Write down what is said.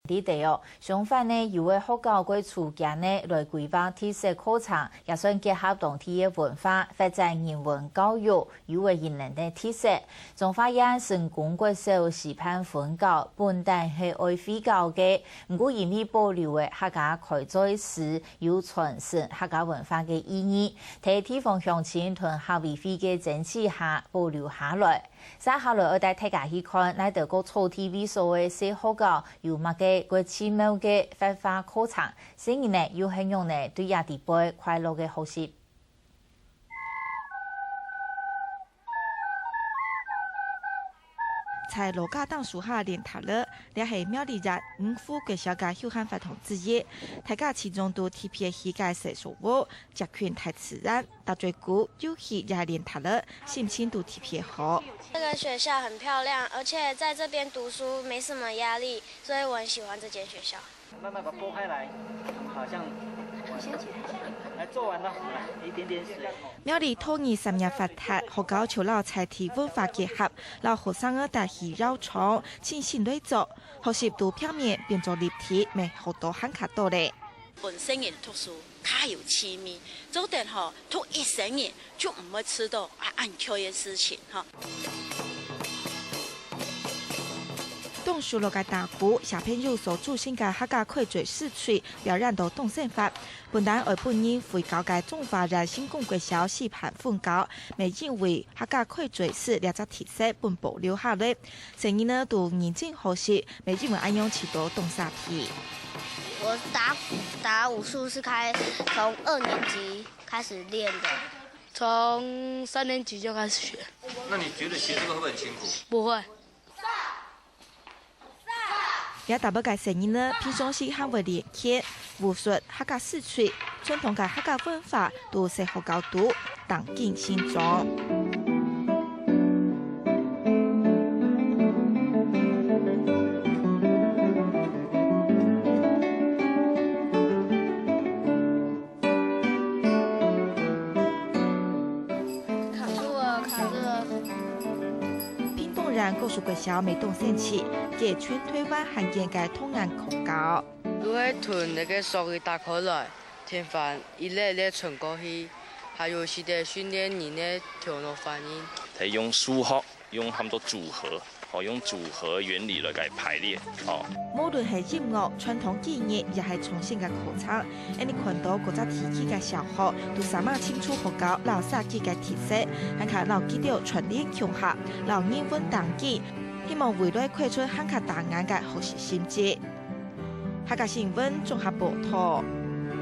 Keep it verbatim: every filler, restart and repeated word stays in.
裡肚哦，相反呢，有个學校會出間呢來規劃特色課程，也算結合當地个文化，發展人文教育，有个人文个特色。彰化縣成功國小師範分校本旦係愛廢校个，毋過因為保留个客家開嘴詩，有傳承客家文化个意義，在地方鄉親同客委會个爭取下保留下來。 接下來愛帶大家去看，哪兜个草地位所个細學校有麼个个奇妙个發揮課程，細人仔又係仰仔對這裡背快樂个學習。在老家當樹下練塔仔，這係苗栗縣五湖國小个休閒活動之一。大家其中都特別起个細樹屋，接近大自然。 打嘴鼓、遊戲也係練塔仔，心情都特別好。這個學校很漂亮，而且在這邊讀書沒什麼壓力，所以我很喜歡這間學校。慢慢把它剝開來，好像來，做完了，來，一點點水。苗栗桃園產業發達，學校就摎在地文化結合，摎學生仔帶去窯廠，親身來做，學習對平面變做立體，乜學到還較多咧。 分細人讀書較有趣味，做得吼讀一生人就毋會知道啊恁多个事情吼。當時落个打鼓，小朋友所組成个客家開嘴詩趣表演到當生活。本旦愛分人回校个彰化縣成功國小師範分校，乜因為客家開嘴詩這隻特色分保留下來。 細人仔都認真學習，乜因為恁樣試著當沙鼻。我打，打武術是開，從二年級開始練的。從三年級就開始學。那你覺得學這個會不會很辛苦？不會。 這搭背个細人仔，平常時還會練拳、武術、客家詩詞、傳統个客家文化，都在學校肚當緊成長。 卡住了，卡住了。屏東縣高樹國小乜當新奇，係全台灣罕見个童顏空間。就係同該個索仔打開來，天花一粒粒伸過去，還有係在訓練人个頭腦反應。佢用數學 用喊做組合，吼，用組合原理來个排列，吼。無論係音樂、傳統技藝，也係創新个課程，𫣆俚看到各隻地區个小學都三馬清楚學校摎設計个特色，還較摎佢兜串聯共下，摎人文當緊，希望未來開出還較打眼个學習成績。客家新聞綜合報導。